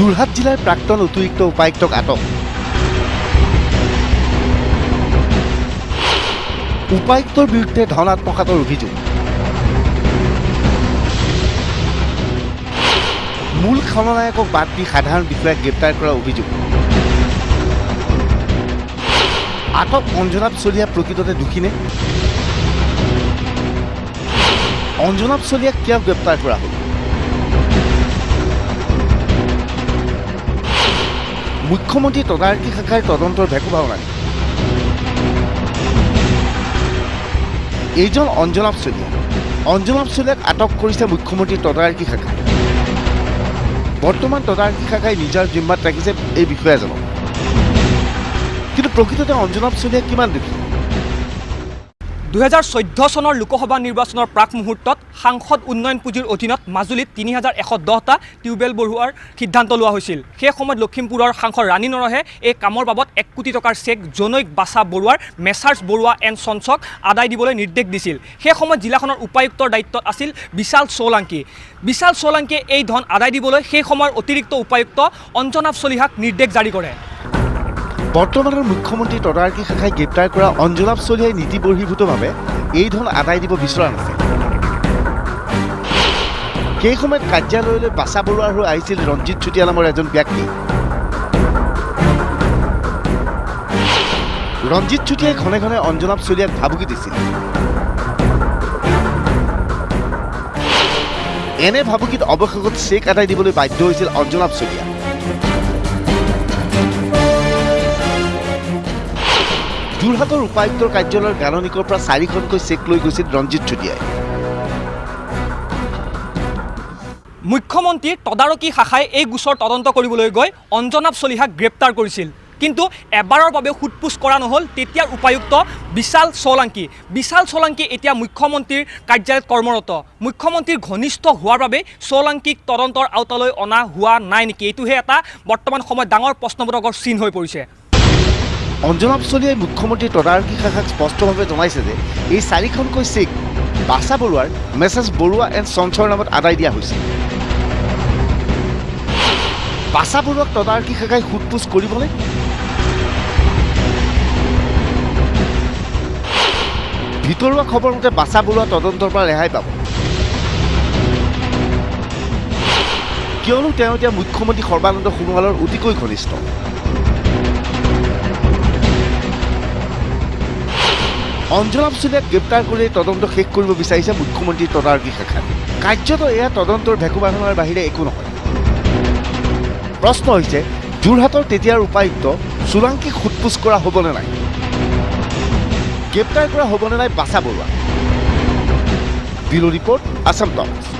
যোৰহাট জিলাৰ প্ৰাক্তন অতিৰিক্ত উপায়ুক্তক আটক। উপায়ুক্তৰ বিৰুদ্ধে ধন আত্মসাতৰ অভিযোগ। মূল খলনায়কক বাদ দি সাধাৰণ বিষয়াক গ্ৰেপ্তাৰ কৰাৰ অভিযোগ। আটক অঞ্জনাভ চলিহা প্ৰকৃততে দোষী নে? অঞ্জনাভ চলিহাক কিয় গ্ৰেপ্তাৰ কৰা হ'ল? মুখ্যমন্ত্ৰী তদাৰকী শাখাৰ তদন্তৰ ভেকোভাওনা। এইজন অঞ্জনাভ চলিহা। অঞ্জনাভ চলিহাক আটক কৰিছে মুখ্যমন্ত্ৰীৰ তদাৰকী শাখাই। বৰ্তমান তদাৰকী শাখাই নিজৰ জিম্মাত ৰাখিছে এই বিষয়াজনক। কিন্তু প্ৰকৃততে অঞ্জনাভ চলিহা কিমান দোষী? 2014 চনৰ লোকসভা নিৰ্বাচনৰ প্ৰাক মুহূৰ্তত সাংসদ উন্নয়ন পুঁজিৰ অধীনত মাজুলীত 3110টা টিউবৱেল বঢ়োৱাৰ সিদ্ধান্ত লোৱা হৈছিল। সেই সময়ত লখিমপুৰৰ সাংসদ ৰাণী নৰহে এই কামৰ বাবদ 1 কোটি টকাৰ চেক জনৈক বাছা বৰুৱাৰ মেছাৰ্ছ বৰুৱা এণ্ড সঞ্চক আদায় দিবলৈ নিৰ্দেশ দিছিল। সেই সময়ত জিলাখনৰ উপায়ুক্তৰ দায়িত্বত আছিল বিশাল সোলাংকী। বিশাল সোলাংকীয়ে এই ধন আদায় দিবলৈ সেই সময়ৰ অতিৰিক্ত উপায়ুক্ত অঞ্জনাভ চলিহাক নিৰ্দেশ জাৰি কৰে। বৰ্তমানৰ মুখ্যমন্ত্ৰী তদাৰকী শাখাই গ্ৰেপ্তাৰ কৰা অঞ্জনাভ চলিহাই নীতি বহিৰ্ভূতভাৱে এই ধন আদায় দিব বিচৰা নাছিল। সেই সময়ত কাৰ্যালয়লৈ বাছা বৰুৱাৰ হৈ আহিছিল ৰঞ্জিত চুতীয়া নামৰ এজন ব্যক্তি। ৰঞ্জিত চুতীয়াই ঘনে ঘনে অঞ্জনাভ চলিহাক ভাবুকি দিছিল। এনে ভাবুকিত অৱশেষত চেক আদায় দিবলৈ বাধ্য হৈছিল অঞ্জনাভ চলিহা। যোৰহাটৰ উপায়ুক্তৰ কাৰ্যালয়ৰ গাণনিকৰ পৰা 4খনকৈ চেক লৈ গৈছিল ৰঞ্জিত চুতীয়াই। মুখ্যমন্ত্ৰীৰ তদাৰকী শাখাই এই গোচৰ তদন্ত কৰিবলৈ গৈ অঞ্জনাভ চলিহাক গ্ৰেপ্তাৰ কৰিছিল, কিন্তু এবাৰৰ বাবে সোধপোছ কৰা নহ'ল তেতিয়াৰ উপায়ুক্ত বিশাল সোলাংকী। বিশাল সোলাংকী এতিয়া মুখ্যমন্ত্ৰীৰ কাৰ্যালয়ত কৰ্মৰত। মুখ্যমন্ত্ৰীৰ ঘনিষ্ঠ হোৱাৰ বাবে সোলাংকীক তদন্তৰ আওতালৈ অনা হোৱা নাই নেকি, এইটোহে এটা বৰ্তমান সময়ত ডাঙৰ প্ৰশ্নবোধকৰ চিন হৈ পৰিছে। অঞ্জনাভ চলিহাই মুখ্যমন্ত্ৰীৰ তদাৰকী শাখাক স্পষ্টভাৱে জনাইছে যে এই 4খনকৈ চেক বাছা বৰুৱাৰ মেছেজ বৰুৱা এণ্ড সঞ্চৰ নামত আদায় দিয়া হৈছে। বাছা বৰুৱাক তদাৰকী শাখাই সোধপোছ কৰিবনে? ভিতৰুৱা খবৰ মতে বাছা বৰুৱা তদন্তৰ পৰা ৰেহাই পাব, কিয়নো তেওঁ এতিয়া মুখ্যমন্ত্ৰী সৰ্বানন্দ সোণোৱালৰ অতিকৈ ঘনিষ্ঠ। অঞ্জনাভ চলিহাক গ্ৰেপ্তাৰ কৰি তদন্ত শেষ কৰিব বিচাৰিছে মুখ্যমন্ত্ৰীৰ তদাৰকী শাখাত। কাৰ্যতঃ এয়া তদন্তৰ ভেকোভাওনাৰ বাহিৰে একো নহয়। প্ৰশ্ন হৈছে, যোৰহাটৰ তেতিয়াৰ উপায়ুক্ত সোলাংকীক সোধপোছ কৰা হ'বনে নাই? গ্ৰেপ্তাৰ কৰা হ'বনে নাই বাছা Barua? Bureau report, Assam talks.